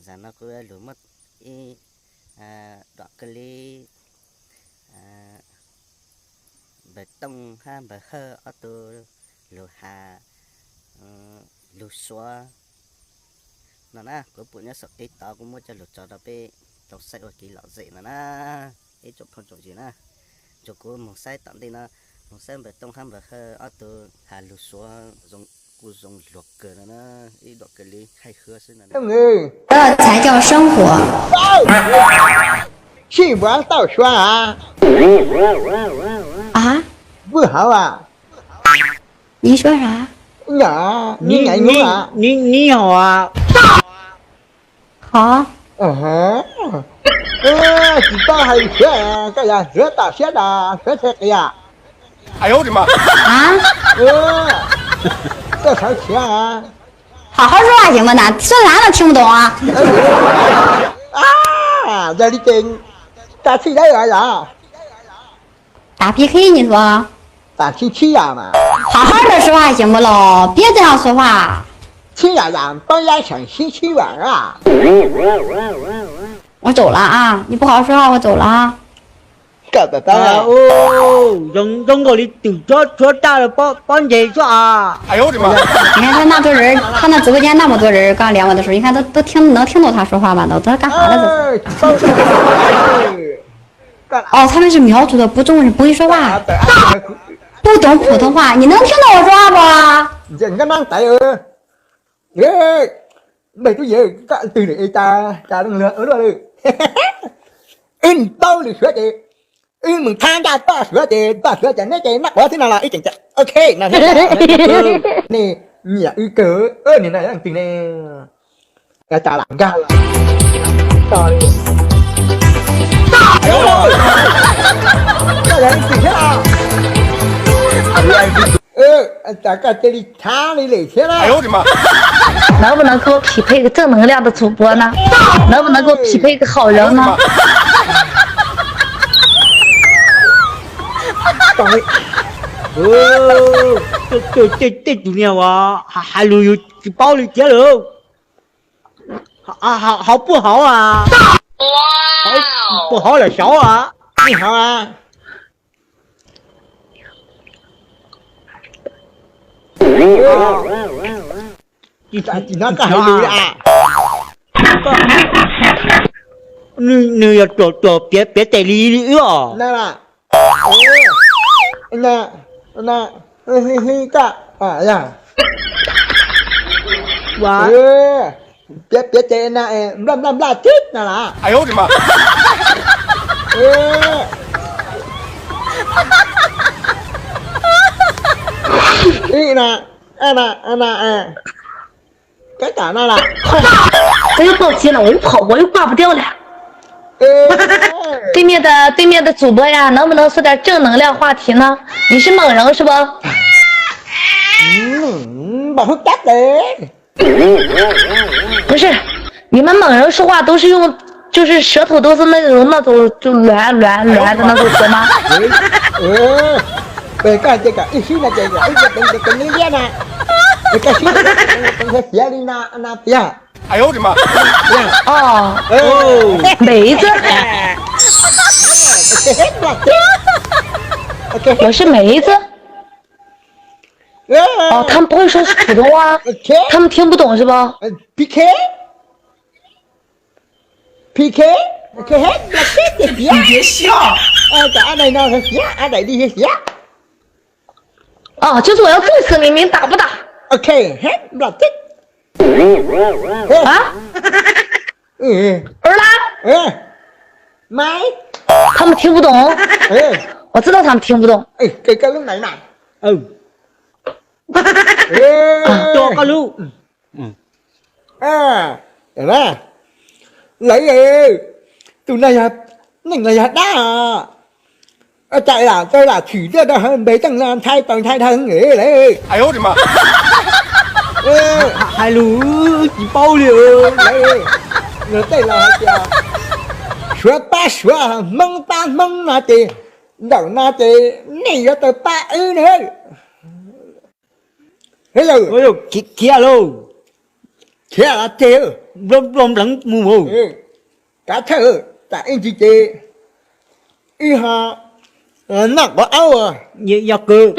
Zaum no kuv lug muab ib dom kawg li npawg Tooj hab npawg Hawj ob tug lug has lug Suav no na, kuv pum nyob saum TikTok, kuv muab coj lug tso rau peb tau saib ua kev lom zem no na. Ib tsoom phooj tsoom ywg na, tsuas kuv moog saib tom ntej no, moog saib npawg Tooj hab npawg Hawj ob tug has lug Suav zoo, kuj zoo luag kawg no na, ib dom kawg li haij hwb xwb no. 才叫生活。Sib npuav tau Suav a? 啊？ Vwj hauv a? 你说啥？ Nyob, 你 你好啊。 好。 Tsis paub hais Suav, koj yog Suav toj siab los Suav txhais qias? Koj sawv khiav. 好好说话行吗？咱说啥呢？听不懂啊。 Yog li ces tas txhij dawb los yog? 打P K你说。 Tas txhij txhib yam mas. 好好的说话行不喽？别这样说话。 Txhib yam yam poob yab seem sib txhib vam a. 我走了啊，你不好好说话，我走了啊。 Koj tawm tau. Zoo nkaus li twm tshuab raj pob ntseg xwb a. 你看他那桌人，他那直播间那么多人，刚连我的时候，你看都都听能听懂他说话吗？都都干啥呢？ 哦，他们是苗族的，不中，不会说话，不懂普通话，你能听懂我说话不？ Nab tais, npawg tub yawg, koj twg lawm, cas cas luag luag luaj lawm? Wb paub lwm Suav ces wb mus thab ncaj toj Suav ces toj Suav ces neb ces noj quav xwb no los wb tseem ok no. Nej nyiam wb kawg, nim no yog leej twg ne? Cas lam nkag los tog li. Koj yog leej twg thiab? Cas koj cia li thav li lawm thiab na? 能不能给我匹配个正能量的主播呢？能不能给我匹配个好人呢？ Tej tus niag uas hais lus yus tsis paub li thiab lawm. Hauv puj hauv a? Puj hauv lawm saud a? Hauv a? Tsis hnov koj hais lus li a. Nws yog tuam tuam piav piav tes li li wb os. Hli hli koj, piav piav tes no, nplaj nplaj nplaj tib no las. Ib no, no, no, 这又暴击了，我又跑，我又挂不掉了。对面的对面的主播呀，能不能说点正能量话题呢？你是蒙人是不？ Npam hub tab tes. 不是，你们蒙人说话都是用，就是舌头都是那种那种就来来来的那种舌吗？ Koj hais tias kom wb sib no ces kom wb ua teev teev liab liab na, koj sib no ua xhiav li no no tiag. 梅子，我是梅子。哦，他们不会说普通话，他们听不懂是吧？ PK, PK, OK, hib nplaj tib tiag xhiav. Kom ab daim no xhiav, ab daim li xhiav. 哦，就是我要对死你，你打不打？ OK, hib nplaj tib. 啊？儿啦， Maiv. 他们听不懂。我知道他们听不懂。 Koj lub. Lawv, tus no yog, neeg no yog dab os. Cas lam tau lam tshwm tuaj rau hauv npe teej no ntshai tau ntshai dhau lawm. Hais lus tsis paub li. Lawv tej laus hais tias Suav pab Suav, Hmoob pab Hmoob no ces Ntawm no ces nej yuav tau pab wb na. Khiav lauj, khiav los tseg, nplo npleev mus. Kav thawj, tam ib ntsis ces wb ho noj quav aub, yog kawg.